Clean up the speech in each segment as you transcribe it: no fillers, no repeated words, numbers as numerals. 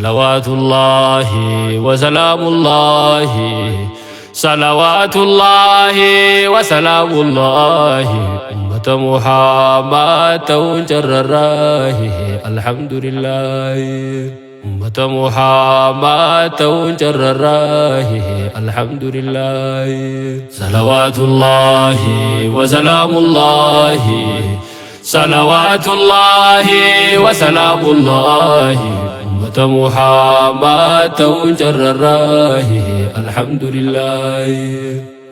Salawaatullaahi wasalaamullaahi Salawaatullaahi wasalaamullaahi ummata Muhammad ta'uun carrarraahi alhamdulillaahi ummata Muhammad ta'uun carrarraahi alhamdulillaahi Salawaatullaahi wasalaamullaahi Salawaatullaahi wasalaamullaahi ummata Muhammad ta'uun carrarraahi alhamdulillaahi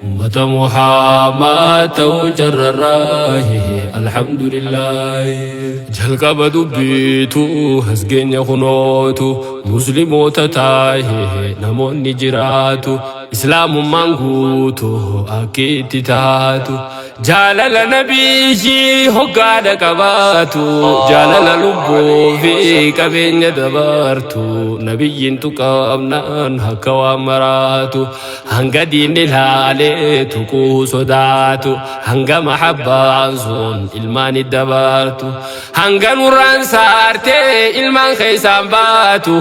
ummata Muhammad ta'uun carrarraahi alhamdulillaahi jalqaba dubbiitu hasgeenya kunootu muslimoota taahe namoonni jiraatu islaamummaan guutu akki itti taatu jaalala nabiyyi hoggaadha qabaatu jaalala lubbuu fi qabeenya dabartu nabiyyiin tuqamnaan akka waan maraatu hanga diinni laalee tuquu sodaatu hanga mahabbaan sun ilmaan dabartu hanga nurraan saartee ilmaan keessaan baatu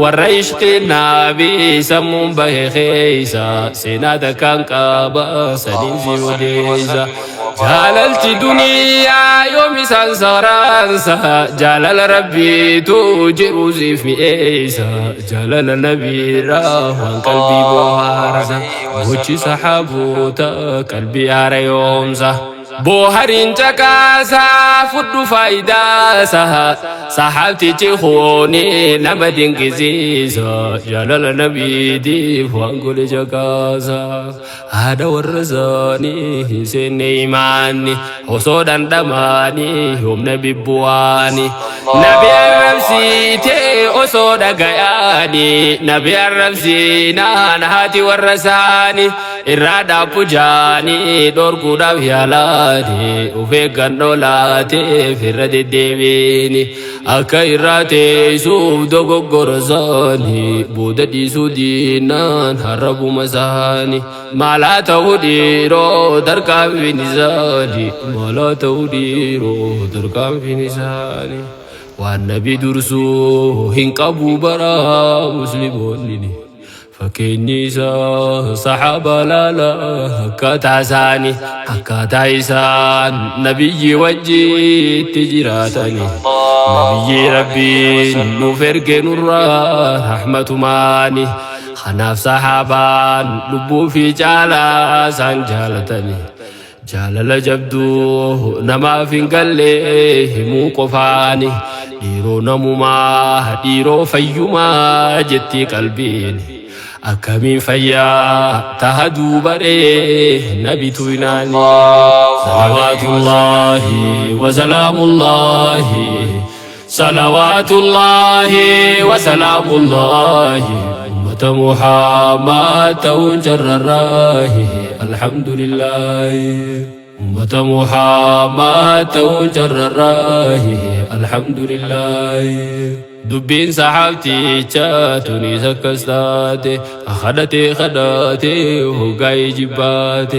warra ishqii nabii sammuun bahe keessa seenaa takkaan qaba saniin si odeessa jaalalti duniyaa yoom isaan saraansa jaalala rabbiitu jiru siif mi'eessa jaalala nabiirraa waan qalbii bohaarsa gochi saxaaboota qalbii haara yoomsa Boohariin caqaasaa fudhu faayidaasa saxaabtichi kuuni nama dinqisiisa jaalala nabiitiif waan godhe caqaasa haadha warra isaanii hin seenne imaanni osoo dhandhamaanii yoom nabi bu'aani nabi arrabsiite osoo dhagayaani nabi arrabsiinaan haati warra isaanii irraa dhaabbu jaanii dhorkuudhaaf yaalaani of eeggannoo laateef irra deddeebiini akka irraa teessuuf dogoggora isaanii booda dhiisuu diinaan harrabuma isaanii maalaa ta'uu dhiiroo tarkaanfiin isaanii maalaa ta'uu dhiiroo tarkaanfiin isaanii waan nabi dursuu hin qabu bara musliimoonni Fakkeenyi isaa saxaabaa laala akkaataa isaanii akkaataa isaan nabiyyi wajjitti jiraatani nabiyyi rabbiin nuuf erge nurraa rahmatumaani kanaaf saxaabaan lubbuu fi caalaa isaan jaalatani Jaalala jabduu namaaf hin galle himuu qofaani dhiiroo namumaa dhiiroo fayyumaa jetti qalbiin akkamiin fayyaa taha duubaree nabi tuynaani salawaatullaahi wasalaamullaahi Salawaatullaahi wasalaamullaahi ummata Muhammad ta'uun carrarraahi alhamdulillaahi ummata Muhammad ta'uun carrarraahi alhamdulillaahi dubbiin saxaabticha tunis akkas taate kadhatee kadhatee hoggaa jibbaate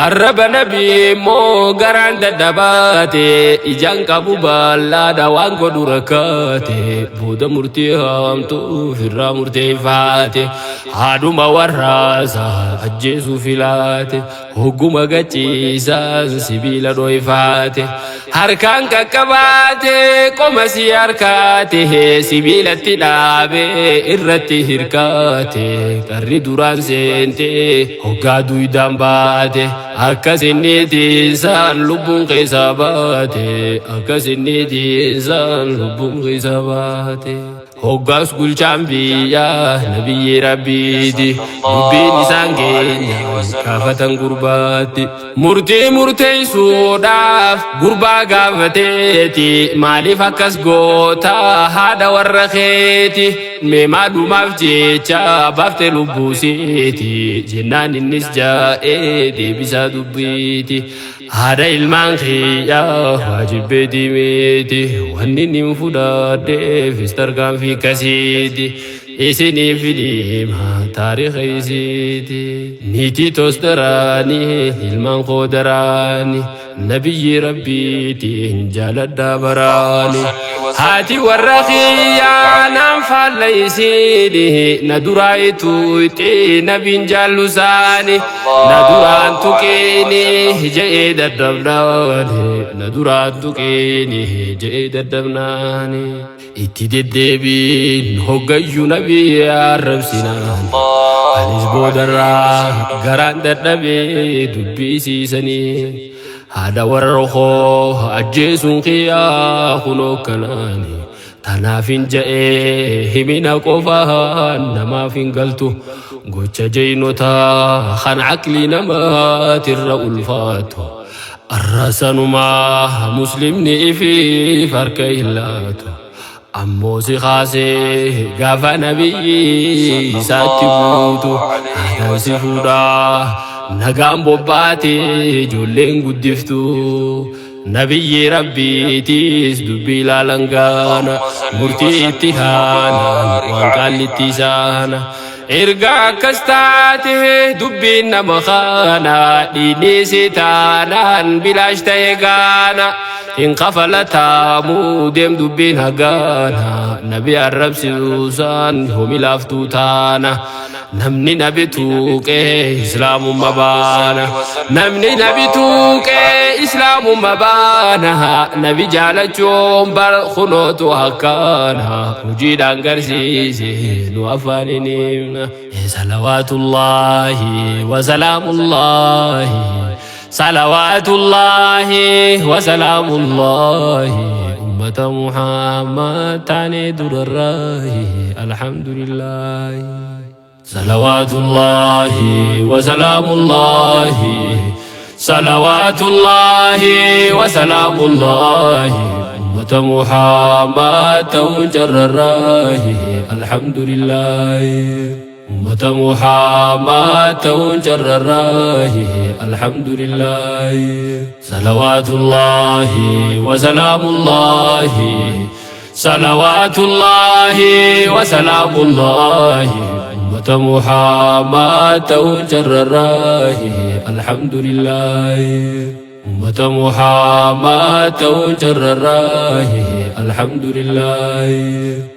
Arraba nabii immoo garaan dadhabaate ijaan qabu ballaadha waan godhu rakkaate booda murtii haamtuu firraa murteeffaate haadhuma warraasa ajjeesuu filaate hogguma gachiisaan sibiila dhoyfaate harkaan qaqqabaate qoma si harkaate sibiilatti dhaabe irratti hirkaate qarri duraan seente Hoggaa duydaan baate akkas inni tiisaan lubbuun keessa baate akkas inni tiisaan lubbuun keessa baate. Hoggaas bulchaan biyyaa nabiyyi rabbiiti dubbiin isaan keenya gaafatan gurbaatti. Murtii murteessuudhaaf gurbaa gaafateeti maaliif akkas goota haadha warra keeti. Mee maalumaaf jecha baafte lubbuu siiti jennaan innis jaa'ee deebisaa dubbiiti. Haadha ilmaan kiyyaa waajibbeeti miti wanni nin fudhadheefis tarkaanfii akkasiiti. Isiniif hima taariika isiiti. Niitii toos daraanii ilmaan koo daraanii. Nabiyyi Rabbiitiin jaaladha baraani. Haati warra kiyyaa naan faalla isiini na duraa ituuxi nabiin jaallusaani na duraan tuqiini je'ee daddabnaani na duraan tuqiini je'ee daddabnaani. Itti deddeebiin hoggayyuu nabii arrabsinaan anis boodarraa garaan dadhabee dubbii isiisanii haadha warra koo ajjeesuun kiyyaa kunoo kanaani tanaaf hin ja'ee himina qofaan namaaf hin galtu gocha jeynotaa kan aqlii namaatirra ulfaatu arra sanumaa muslimni ifiif harka hin laatu ammoo si kaasee gaafa nabiyyi isaatti buutu haadhaan si fuudhaa nagaan bobbaate ijoolleen guddiftu nabiyyi rabbiitiis dubbii ilaalan gaana murtii itti haanaan waan qaallitti isaana erga akkas taate dubbiin nama kana dhiinni si taanaan bilaash ta'e gaana hin kafalataamu deem dubbiin hagaana nabi arrabsiisaan homi laaftuu taana namni nabi tuuqee islaamumma baana namni nabi tuuqee islaamumma baana nabi jaalachuun bar kunootu akkaana hojiidhaan garsiise nu afaaniin himna salawaatullaahi wasalaamullaahi salawaatullaahi wasalaamullaahi ummata Muhammad taanee durarraahi alhamdulillaahi. Salawaatullaahi wasalaamullaahi salawaatullaahi wasalaamullaahi ummata Muhammad ta'uun carrarraahi alhamdulillaahi. Ummata Muhammad ta'uun carrarraahi alhamdulillaahi. Salawaatullaahi wasalaamullaahi salawaatullaahi wasalaamullaahi ummata Muhammad ta'uun carrarraahi alhamdulillaahi. Ummata Muhammad ta'uun carrarraahi alhamdulillaahi.